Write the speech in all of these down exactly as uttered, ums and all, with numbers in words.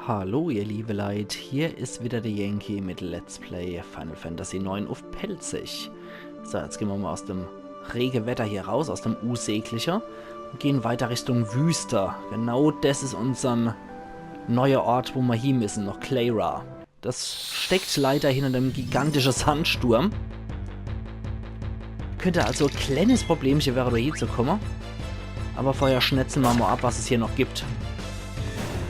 Hallo ihr liebe Leit, hier is wieder de Yankee mit Let's Play Final Fantasy neun uff Pälzisch. So, jetzt gehn mer mol aus dem Regewetter hier raus, aus dem Unsägliche, un gehn weiter Richtung Wüste. Genau des is unsern neuer Ort, wo mer hie misse, noch Cleyra. Des steckt leider hinner dem gigantische Sandsturm. Könnt also e kleenes Problemche werre, do hie zu kumme. Awwer vorher schnetzel mer mol ab, was es hier noch gibt.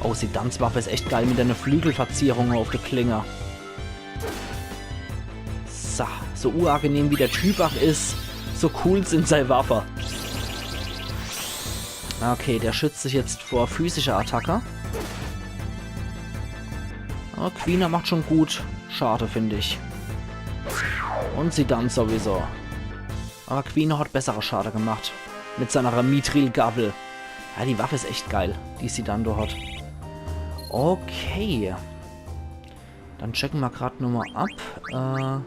Oh, Zidans Waffe is echt geil mit denne Flügelverzierunge uff de Klinge. So, so unangenehm wie de Typ ach is, so cool sin sei Waffe. Okay, der schützt sich jetzt vor physischer Attacke. Awwer Quina macht schun gut Schade, find ich. Un Zidane sowieso. Awwer Quina hat bessere Schade gemacht. Mit seiner Mithril-Gabel. Ja, die Waffe is echt geil, die Zidane do hat. Okay. Dann checke mer grad nochmol ab. Äh,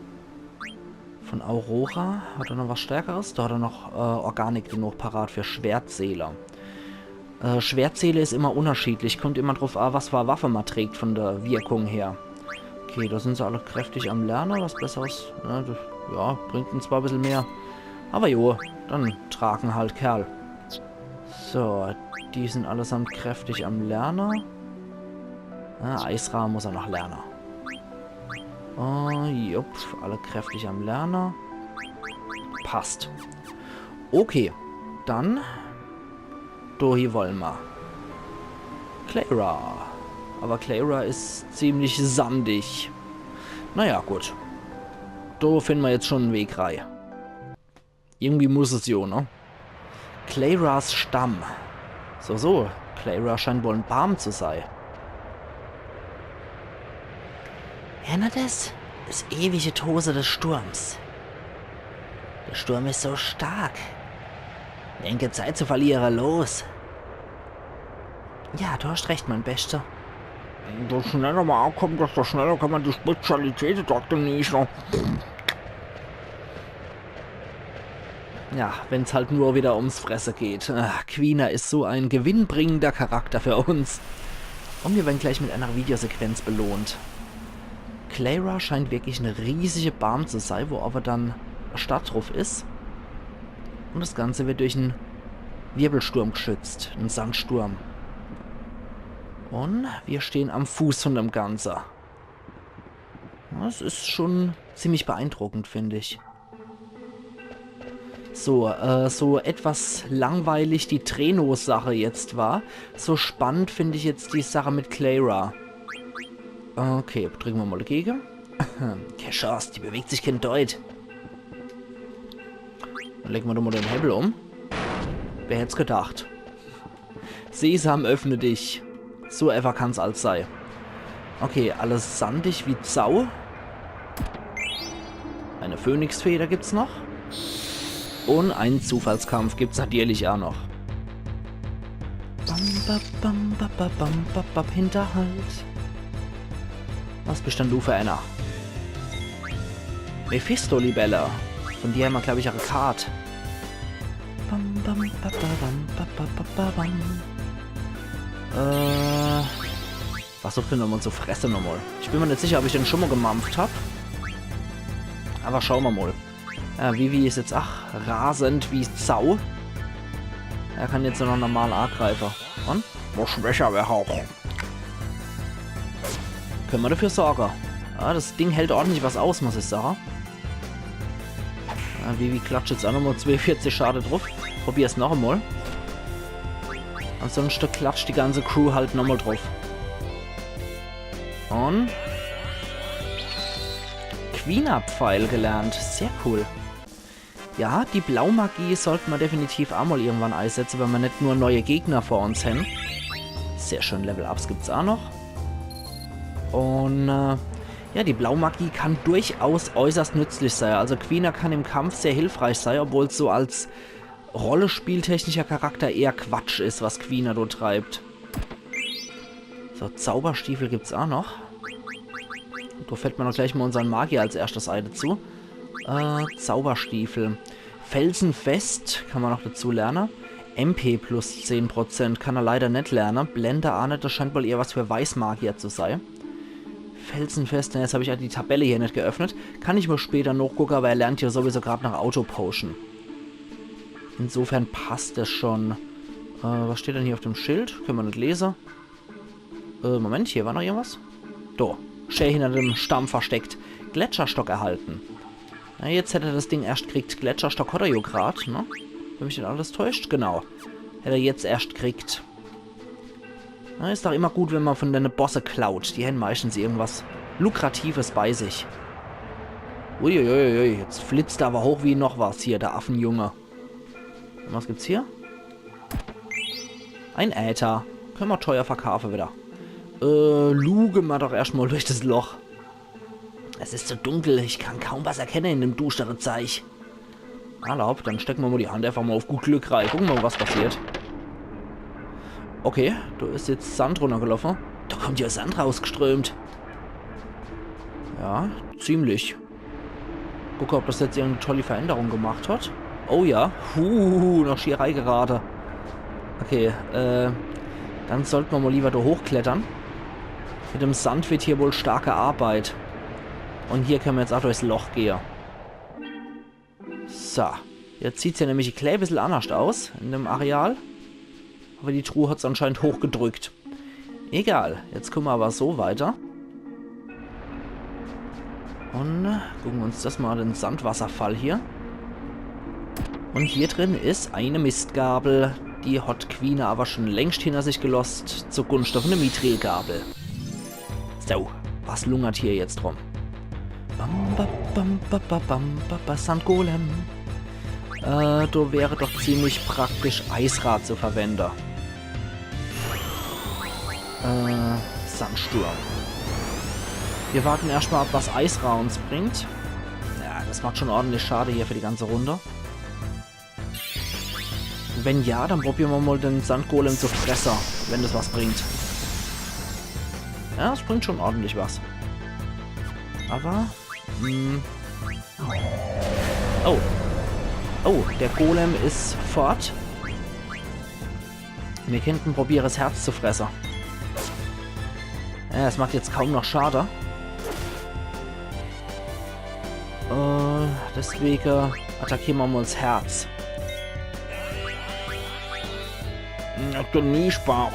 von Aurora. Hat er noch was Stärkeres? Do hat er noch, äh, Organik genug parat für Schwertseele. Äh, Schwertseele is immer unnerschiedlich. Kummt immer druff a, was für e Waffe mer trägt von de Wirkung her. Okay, do sin se alle kräftig am Lerne. Was Besseres, ne? Des, ja, bringt uns zwar e bissel mehr. Awwer jo, dann tragen halt, Kerl. So, die sin allesamt kräftig am Lerne. Ah, Eisra muss er noch lerne. Oh, jupp, alle kräftig am Lerne. Passt. Okay, dann do hie wolle mer. Cleyra. Awwer Cleyra is ziemlich sandig. Naja, gut. Do finne mer jetzt schun en Weg rei. Irgendwie muss es jo, ne? Cleyras Stamm. So, so. Cleyra scheint wohl en Baam zu sei. Hört er des? Des ewige Tose des Sturms. De Sturm is so stark. Wenig Zeit zu verliere, los. Ja, du hast recht, mein Beschter. Je schneller mer ankumme, desto schneller kenne mer die Spezialitäte dort genieße. Ja, wenn's halt nur wieder ums Fresse geht. Ah, Quina is so en gewinnbringender Charakter für uns. Un mir werre gleich mit ener Videosequenz belohnt. Cleyra scheint wirklich en riesige Baam zu sei, wo awwer dann e Stadt druff is. Un des Ganze wird durch en Wirbelsturm geschützt, en Sandsturm. Un mir stehn am Fuß von dem Ganze. Des is schun ziemlich beeindruckend, find ich. So, äh, so etwas langweilig die Trenos-Sache jetzt war, so spannend find ich jetzt die Sache mit Cleyra. Okay, dricke mer mol dagege. Kee Chance, die bewegt sich keen Deut. Dann lege mer doch mol den Hebel um. Wer hätt's gedacht? Sesam, öffne dich. So äfach kann's als sei. Okay, alles sandig wie Sau. Eine Phönixfeder gibt's noch. Un en Zufallskampf gibt's natierlich ach noch. Bam, bap, bam, bap, bap, bam, bap, bap, Hinterhalt. Was bist dann du für ener? Mephisto-Libelle. Von dir hämmer, glaab ich, ach e Kart. Bam, bam, ba, ba, bam, ba, ba, ba, ba, bam. Äh, was sucht denn nochmol zu fresse nochmol? Ich bin mer net sicher, ob ich den schun mol gemampft hab. Awwer schaue mer mol. Ja, Vivi is jetzt ach rasend wie Sau. Er kann jetzt nur noch normal agreife. Un? Wo schwächer wär auch. Kenne mer dafür sorge. Ja, des Ding hält ordentlich was aus, muss ich sage. Ja, Vivi klatscht jetzt ach nochmol zweeunvierzig Schade druff. Probier's noch emol. Ansonschte klatscht die ganze Crew halt nochmol druff. Un Quina-Pfeil gelernt. Sehr cool. Ja, die Blaumagie sollt mer definitiv ach mol irgendwann eisetze, wenn mer net nur neue Gegner vor uns hän. Sehr schön, Level-Ups gibt's ach noch. Un, äh, ja, die Blaumagie kann durchaus äußerst nützlich sei. Also Quina kann im Kampf sehr hilfreich sei, obwohl's so als rollespieltechnischer Charakter eher Quatsch is, was Quina do treibt. So, Zauberstiefel gibt's ach noch. Do fällt mer doch gleich mol unsern Magier als erschtes ei dezu. Äh, Zauberstiefel. Felsenfest kann mer noch dezu lerne. M P plus zehn Prozent kann er leider net lerne. Blende aa net, das scheint wohl eher was für Weißmagier zu sei. Felsenfest, na, jetzt hab ich ja die Tabelle hier net geöffnet. Kann ich mir später nochgucke, aber er lernt ja sowieso grad noch Auto-Potion. Insofern passt das schon. Äh, was steht denn hier auf dem Schild? Können wir net lese. Äh, Moment, hier war noch irgendwas. Do. Schä hinter dem Stamm versteckt. Gletscherstock erhalten. Na, jetzt hätt er das Ding erscht kriegt. Gletscherstock hat er jo grad, ne? Wenn mich net alles täuscht, genau. Hätt er jetzt erscht kriegt. Na, is doch immer gut, wenn man von dene Bosse klaut. Die hän meistens irgendwas Lukratives bei sich. Uiuiuiui, jetzt flitzt er aber hoch wie noch was hier, der Affenjunge. Und was gibt's hier? Ein Äther. Können wir teuer verkaufen wieder. Äh, luge ma doch erscht mal durch das Loch. Es ist so dunkel, ich kann kaum was erkennen in dem dustere Zeich. Alla hopp, dann stecken wir mal die Hand einfach mal auf gut Glück rein. Gucken wir mal, was passiert. Okay, da ist jetzt Sand runtergelaufen. Da kommt ja Sand rausgeströmt. Ja, ziemlich. Gucke, ob das jetzt irgendeine tolle Veränderung gemacht hat. Oh ja. Huh, noch schier reingerate. Okay, äh, dann sollte man mal lieber da hochklettern. Mit dem Sand wird hier wohl starke Arbeit. Und hier können wir jetzt auch durchs Loch gehen. So, jetzt sieht's ja nämlich ein klein bisschen anders aus in dem Areal. Aber die Truhe hat's anscheinend hochgedrückt. Egal, jetzt kommen wir aber so weiter. Und gucken uns das mal, den Sandwasserfall hier. Und hier drin ist eine Mistgabel. Die hat Quina aber schon längst hinter sich gelost, zugunsten von der Mithrilgabel. So, was lungert hier jetzt rum? Bam, ba, bam, ba, ba, bam, ba, ba, Sandgolem. Äh, da wäre doch ziemlich praktisch Eisra zu verwenden. Äh, Sandsturm. Wir warten erstmal ab, was Eisra uns bringt. Ja, das macht schon ordentlich Schade hier für die ganze Runde. Wenn ja, dann probieren wir mal den Sandgolem zu fressen, wenn das was bringt. Ja, es bringt schon ordentlich was. Aber, hm. Oh. Oh, der Golem ist fort. Wir könnten probieren, das Herz zu fressen. Ja, es macht jetzt kaum noch Schade. Äh, deswegen attackieren wir mal das Herz. Ja, genießbar.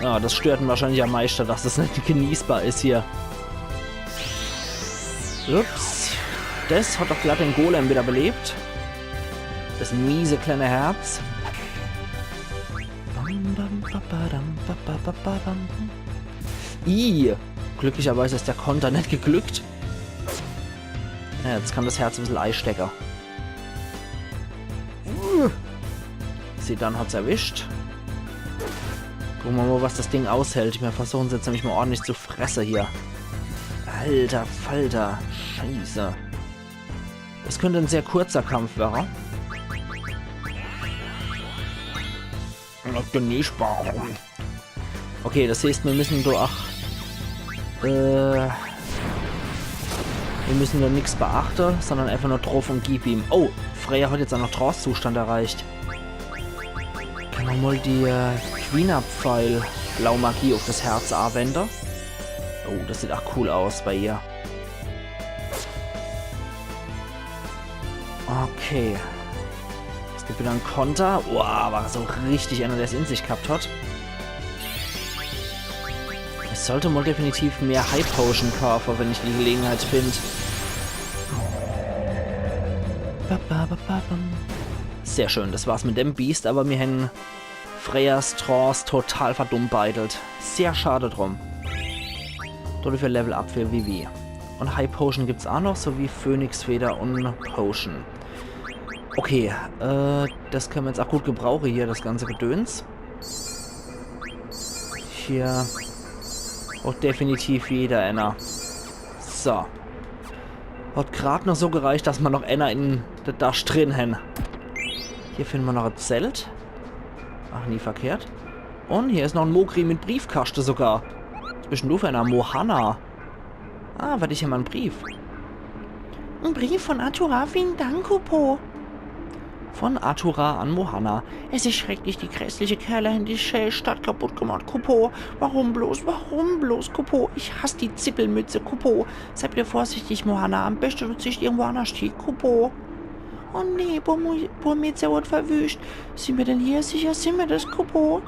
Ja, das stört ihn wahrscheinlich am meisten, dass das nicht genießbar ist hier. Ups. Das hat doch glatt den Golem wieder belebt. Das miese kleine Herz. Bam, bam, ba, ba, dam, ba, ba, ba, ba, bam. Ih, glücklicherweise ist der Konter nicht geglückt. Ja, jetzt kann das Herz ein bisschen eistecken. Uh. Zidane hat's erwischt. Gucken wir mal, was das Ding aushält. Wir versuchen es jetzt nämlich mal ordentlich zu fressen hier. Alter Falter. Scheiße. Es könnte ein sehr kurzer Kampf werden. Genießbar. Okay, das heißt, wir müssen da auch, äh, wir müssen da nichts beachten, sondern einfach nur drauf und gib ihm. Oh, Freya hat jetzt auch noch Trance-Zustand erreicht. Kann man mal die, äh, Quina-Pfeil Blaumagie auf das Herz anwenden? Oh, das sieht auch cool aus bei ihr. Okay. Es gibt wieder einen Konter. Boah, aber so richtig einer, der es in sich gehabt hat. Ich sollte mal definitiv mehr High Potion kaufen, wenn ich die Gelegenheit finde. Ba, ba, ba, ba, bam. Sehr schön, das war's mit dem Biest, aber mir haben Freyas Trance total verdummbeitelt. Sehr schade drum. Dafür Level Up für Vivi. Und High Potion gibt's auch noch, sowie Phönixfeder und Potion. Okay, äh, das können wir jetzt auch gut gebrauchen hier, das ganze Gedöns. Hier. Oh, definitiv wieder einer. So. Hat grad noch so gereicht, dass man noch einer in der Tasche drin haben. Hier finden wir noch ein Zelt. Ach, nie verkehrt. Und hier ist noch ein Mogri mit Briefkaste sogar. Was bist denn du für einer? Mohana. Ah, warte, ich hab mal einen Brief. Ein Brief von Aturavin Dankupo. Von Atura an Mohana. Es is schrecklich, die grässliche Kerle hän die schää Stadt kaputt gemacht, Kupo. Warum bloß, warum bloß, Kupo? Ich hass die Zippelmütze, Kupo. Sei bitte vorsichtig, Mohana. Am beschte du ziehscht irgendwo annerscht hie, Kupo. Oh nee, Burmu-, Burmecia wird verwüscht. Sin mir denn hier sicher? Sin mir des, Kupo?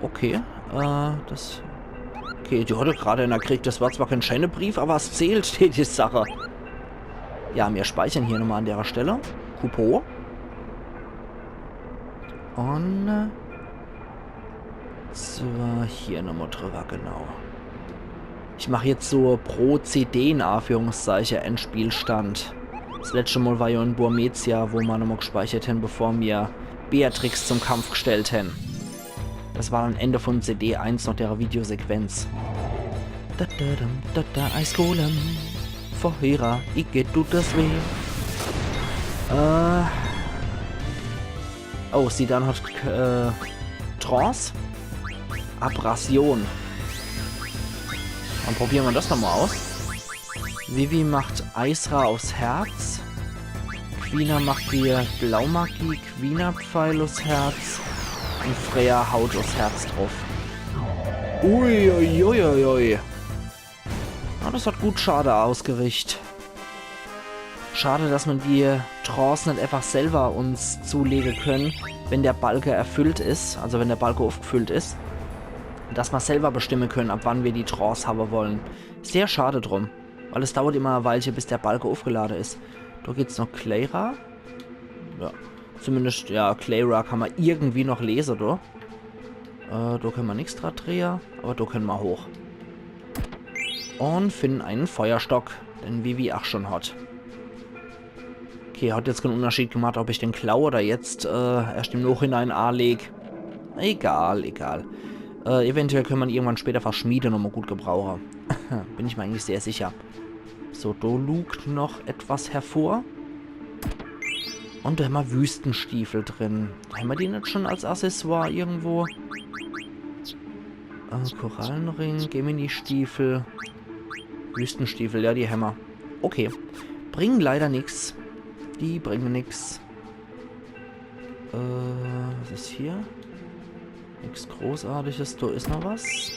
Okay, äh, des... Okay, die hat er grad in de Krieg. Des war zwar kein schäner Brief, awwer es zählt, die, die Sache. Ja, mir speichern hier nochmal an derer Stelle. Kupo. Un, äh, zwar hier nochmal drüber, genau. Ich mach jetzt so pro C D in Anführungszeiche Endspielstand. Des letschte Mal war ja in Burmecia, wo mer nochmal gspeichert hän, bevor mir Beatrix zum Kampf gstellt hän. Des war dann Ende von C D eins noch dere Videosequenz. Da, da, dam, da, da, Eisgolem. Verhörer, Igitt, tut des weh. Äh. Oh, Zidane hat, äh, Trance. Abrasion. Dann probieren wir das nochmal aus. Vivi macht Eisra aufs Herz. Quina macht die Blaumagie, Quina-Pfeil aufs Herz. Und Freya haut aufs Herz drauf. Ui, ui, ui, ui, ui. Ja, das hat gut Schade ausgericht. Schade, dass man die Trance net einfach selber uns zulege können, wenn der Balke erfüllt is, also wenn der Balke aufgefüllt is. Dass mer selber bestimmen können, ab wann wir die Trance haben wollen. Sehr schade drum, weil es dauert immer e Weilche, bis der Balke aufgeladen is. Da geht's noch Cleyra. Ja, zumindest, ja, Cleyra kann man irgendwie noch lesen, da. Äh, da können wir nix dran drehen, aber da können wir hoch. Und finden einen Feuerstock, den Vivi auch schon hat. Okay, hat jetzt keinen Unterschied gemacht, ob ich den klau oder jetzt, äh, erst im Nachhinein anleg. Egal, egal. Äh, eventuell können wir ihn irgendwann später für Schmiede nochmal gut gebrauchen. Bin ich mir eigentlich sehr sicher. So, da lugt noch etwas hervor. Und da haben wir Wüstenstiefel drin. Haben wir die nicht schon als Accessoire irgendwo? Äh, Korallenring, Gemini-Stiefel. Wüstenstiefel, ja, die haben wir. Okay. Bringen leider nix. Die bringen nix. Äh, was ist hier? Nix Großartiges. Da ist noch was.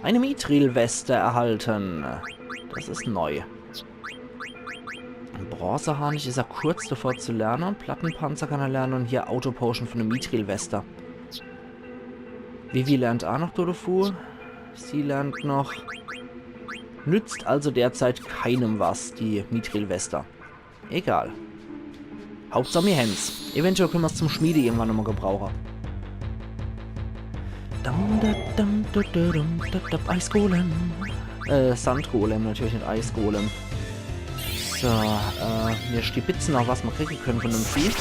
Eine Mithril-Weste erhalten. Das ist neu. Bronzeharnisch ist er kurz davor zu lernen. Plattenpanzer kann er lernen und hier Autopotion für eine Mithril-Weste. Vivi lernt auch noch Dodofu. Sie lernt noch. Nützt also derzeit keinem was, die Mithril-Weste. Egal. Hauptsache mir hän's. Eventuell können wir's zum Schmiede irgendwann nochmal gebrauchen. Dam, da, dam, da, da, dam, da, da, Eisgolem. Äh, Sandgolem, natürlich nicht Eisgolem. So, äh, mir stibitzen noch, was wir kriegen können von dem Vieh.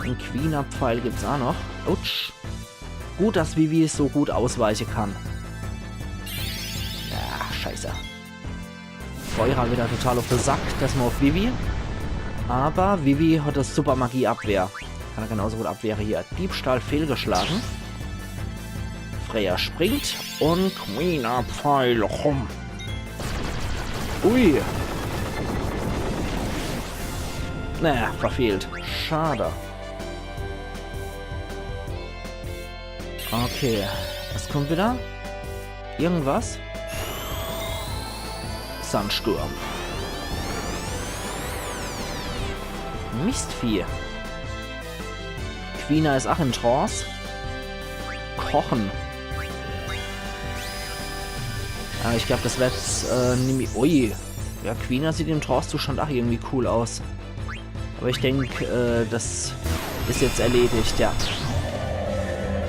Ein Quina-Pfeil gibt's auch noch. Autsch. Gut, dass Vivi so gut ausweichen kann. Ja, scheiße. Feuer wieder total auf den Sack, das mal auf Vivi. Aber Vivi hat das Supermagie-Abwehr. Kann er genauso gut abwehren hier. Diebstahl fehlgeschlagen. Freya springt und Quina-Pfeil rum. Ui. Naja, verfehlt. Schade. Okay, was kommt wieder? Irgendwas? Sandsturm. Mistvieh. Quina is ach in Trance. Kochen. Ah, ich glaub, das wird, äh, nimmi-, ui. Ja, Quina sieht im Trance-Zustand ach irgendwie cool aus. Aber ich denk, äh, das is jetzt erledigt, ja.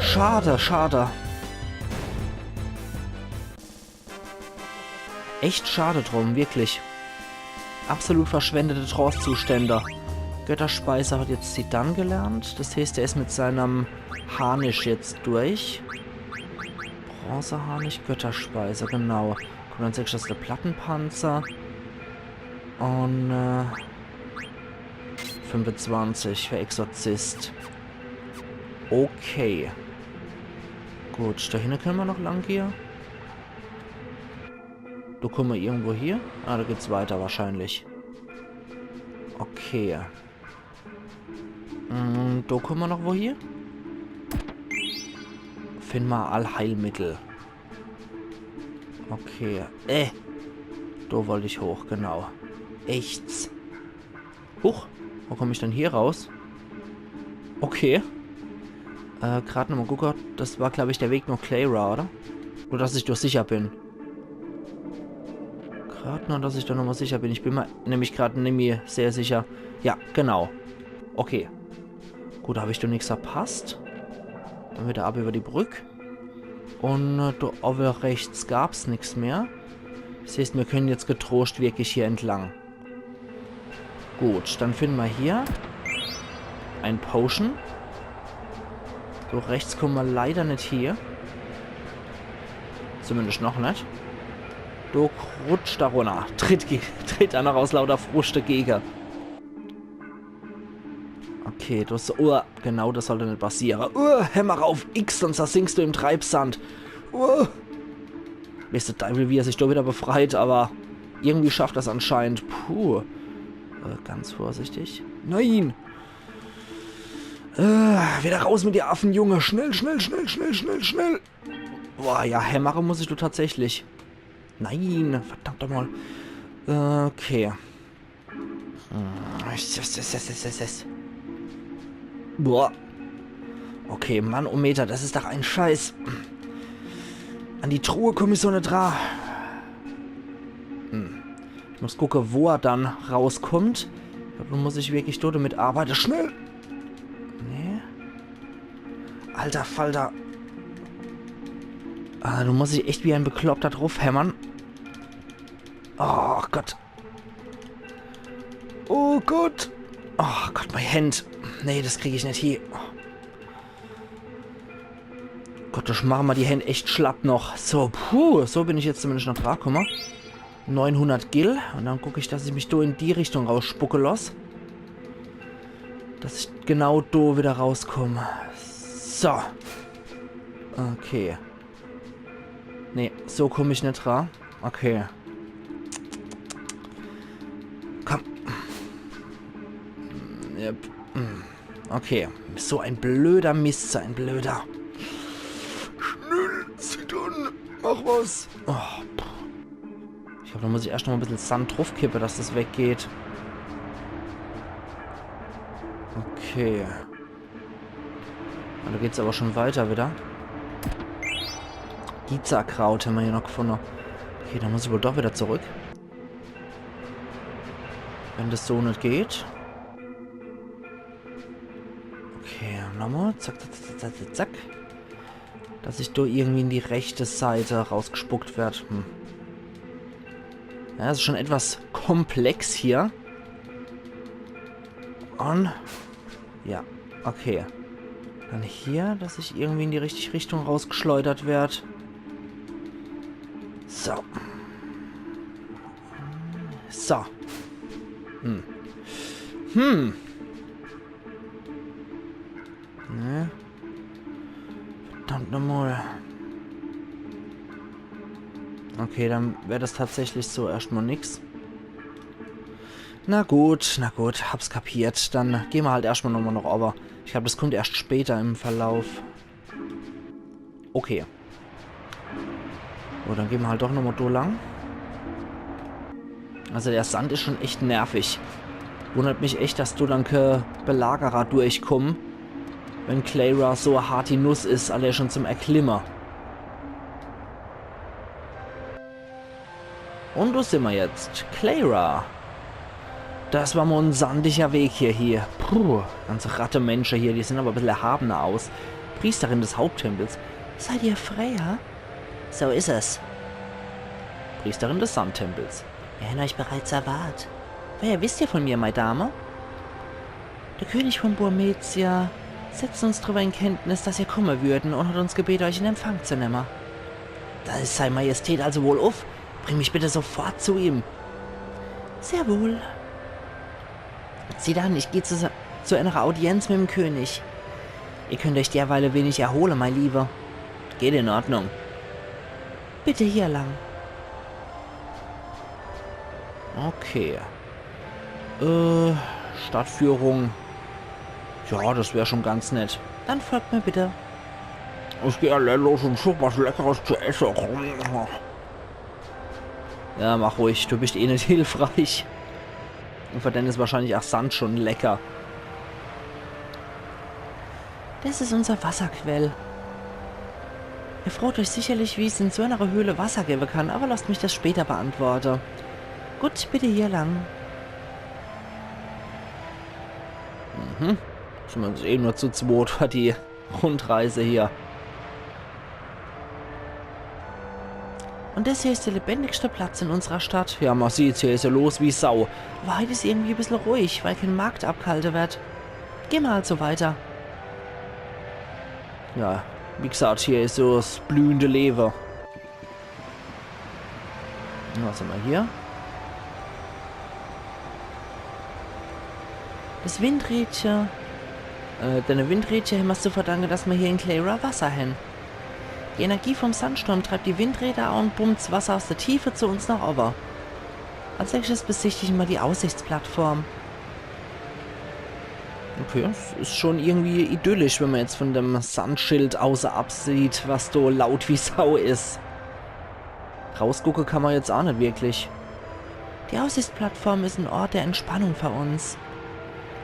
Schade, schade. Echt schade drum, wirklich. Absolut verschwendete Trance-Zustände. Götterspeise hat jetzt Zidane gelernt. Das heißt, er is mit seinem Harnisch jetzt durch. Bronzeharnisch, Götterspeise, genau. Kommt als nächstes der Plattenpanzer. Und, äh, fünfundzwanzig für Exorzist. Okay. Gut, da hinten können wir noch lang gehen. Do kumme mer irgendwo hie. Ah, do geht's weiter wahrscheinlich. Okay. Mm, do kumme mer noch wo hie? Finn mer Allheilmittel. Okay. Äh. Do wollt ich hoch, genau. Echt. Huch, wo komm ich denn hier raus? Okay. Äh, grad nochmal gucke. Das war, glaub ich, der Weg nach Cleyra, oder? Nur, dass ich do sicher bin. Grad nur, dass ich do nochmal sicher bin. Ich bin mer nämlich grad nimmi sehr sicher. Ja, genau. Okay. Gut, hab ich do nix verpasst. Dann wieder ab über die Brück. Un, äh, do owwe rechts gab's nix mehr. Das heißt, mir können jetzt getroscht wirklich hier entlang. Gut, dann finden mer hier ein Potion. So, rechts kumme mer leider net hie. Zumindest noch net. Do rutscht er runner. Tritt, ge- tritt er noch aus lauter Fruscht dagege. Okay, das, oh, genau, das sollt net passiere. Oh, Hämmer auf X, sonst versinkst du im Treibsand. Oh. Weeß de Deiwel, wie er sich do wieder befreit, aber irgendwie schafft er's anscheinend. Puh. Äh, ganz vorsichtig. Nein! Äh, wieder raus mit dir, Affenjunge. Schnell, schnell, schnell, schnell, schnell, schnell. Boah, ja, Hämmere muss ich do tatsächlich. Nein, verdammt nochmal. Äh, okay. Hm, es, es, es, es, es, es, es. Boah. Okay, Mann, oh Meter, das is doch ein Scheiß. An die Truhe kumm ich so net dra. Hm. Ich muss gucke, wo er dann rauskummt. Ich glaub, do muss ich wirklich do damit arbeite. Schnell! Nee. Alter Falter. Ah, do muss ich echt wie ein Bekloppter druffhämmern. Oh Gott. Oh Gott. Oh Gott, mei Händ. Nee, das krieg ich net hie. Gott, das mache mer die Händ echt schlapp noch. So, puh, so bin ich jetzt zumindest noch dra kumme. Neunhundert Gil. Un dann guck ich, dass ich mich do in die Richtung rausspucke loss. Dass ich genau do wieder rauskumm. So. Okay. Nee, so kumm ich net dra. Okay. Komm. Yep. Okay. So ein blöder Mist, so ein blöder. Schnell, Zidane, mach was. Oh, pff. Ich glaub, do muss ich erscht noch mal e bissel Sand druffkippe, dass das weggeht. Okay. Un do geht's aber schon weiter wieder. Giza-Kraut hämmer hier noch gefunne. Okay, do muss ich wohl doch wieder zurück. Wenn das so net geht. Okay, nochmal. Zack, zack, zack, zack, zack, zack. Dass ich do irgendwie in die rechte Seite rausgespuckt werd. Hm. Ja, das is schon etwas komplex hier. Un ja, okay. Dann hier, dass ich irgendwie in die richtige Richtung rausgeschleudert werd. So. So. Hm. Hm. Ne? Verdammt nochmal. Okay, dann wär das tatsächlich so erscht mal nix. Na gut, na gut, hab's kapiert. Dann gehn mer halt erscht mal nochmal noch, aber ich glaub, das kummt erscht später im Verlauf. Okay. So, dann gehn mer halt doch nochmal do lang. Also der Sand is schon echt nervig. Wundert mich echt, dass do dann kä Belagerer durchkumme, wenn Cleyra so e harti Nuss is, allee schon zum Erklimme. Un do simmer jetzt. Cleyra. Das war mol en sandiger Weg hier, hier. Puh, ganze Ratte-Mensche hier, die sehn aber e bissel erhabener aus. Priesterin des Haupttempels. Seid ihr Freya? So is es. Priesterin des Sandtempels. Wir hän euch bereits erwart. Woher wisst ihr von mir, mei Dame? Der König von Burmecia setzt uns drüber in Kenntnis, dass ihr kommen würden, und hat uns gebeten, euch in Empfang zu nehmen. Da ist seine Majestät also wohl uff. Bring mich bitte sofort zu ihm. Sehr wohl. Zidane, ich geh zu, zu einer Audienz mit dem König. Ihr könnt euch derweil e wenig erholen, mei Liewe. Geht in Ordnung. Bitte hier lang. Okay. Äh, Stadtführung. Ja, das wär schon ganz nett. Dann folgt mir bitte. Ich geh allein los und such was Leckeres zu essen. Ja, mach ruhig, du bist eh net hilfreich. Und für den is wahrscheinlich auch Sand schon lecker. Das is unser Wasserquell. Ihr fragt euch sicherlich, wie es in so einer Höhle Wasser geben kann, aber lasst mich das später beantworten. Gut, bitte hier lang. Mhm. Sind wir uns eh nur zu zweit für die Rundreise hier. Und das hier ist der lebendigste Platz in unserer Stadt. Ja, man sieht's, hier is ja los wie Sau. Aber heute ist irgendwie ein bisschen ruhig, weil kein Markt abgehalten wird. Gehen wir also weiter. Ja, wie gesagt, hier is so das blühende Leben. Was haben wir hier? Das Windrädchen. Äh, den Windrädchen haben wir's zu verdanken, dass wir hier in Cleyra Wasser haben. Die Energie vom Sandsturm treibt die Windräder an und pumpt das Wasser aus der Tiefe zu uns nach oben. Als nächstes besichtigen wir die Aussichtsplattform. Okay, es ist schon irgendwie idyllisch, wenn man jetzt von dem Sandschild außerab sieht, was so laut wie Sau ist. Rausgucken kann man jetzt auch nicht wirklich. Die Aussichtsplattform ist ein Ort der Entspannung für uns.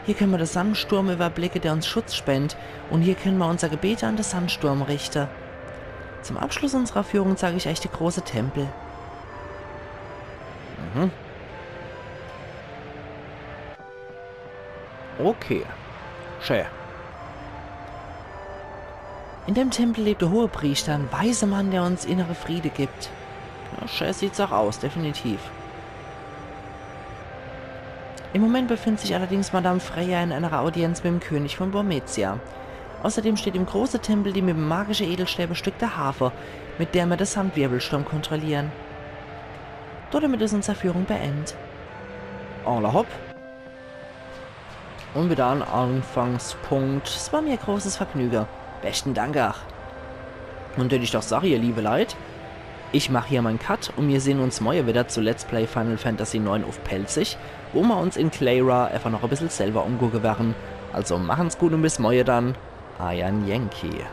Hier können wir den Sandsturm überblicken, der uns Schutz spendet, und hier können wir unser Gebet an den Sandsturm richten. Zum Abschluss unserer Führung zeige ich euch den großen Tempel. Mhm. Okay. Schön. In dem Tempel lebt der Hohepriester, ein weiser Mann, der uns innere Friede gibt. Ja, schön sieht's auch aus, definitiv. Im Moment befindet sich allerdings Madame Freya in einer Audienz mit dem König von Burmecia. Außerdem steht im großen Tempel die mit dem magischen Edelstein bestückte Harfe, mit der wir den Sandwirbelsturm kontrollieren. Damit ist unsere Führung beendet. Alla hopp. Und wieder an Anfangspunkt. Es war mir ein großes Vergnügen. Besten Dank auch. Und dann ich doch sag, ihr liebe Leit, ich mach hier meinen Cut und wir sehen uns morgen wieder zu Let's Play Final Fantasy neun auf Pälzisch, wo wir uns in Cleyra einfach noch ein bisschen selber umgucken werden. Also machen's gut und bis morgen dann. Euer Yankee.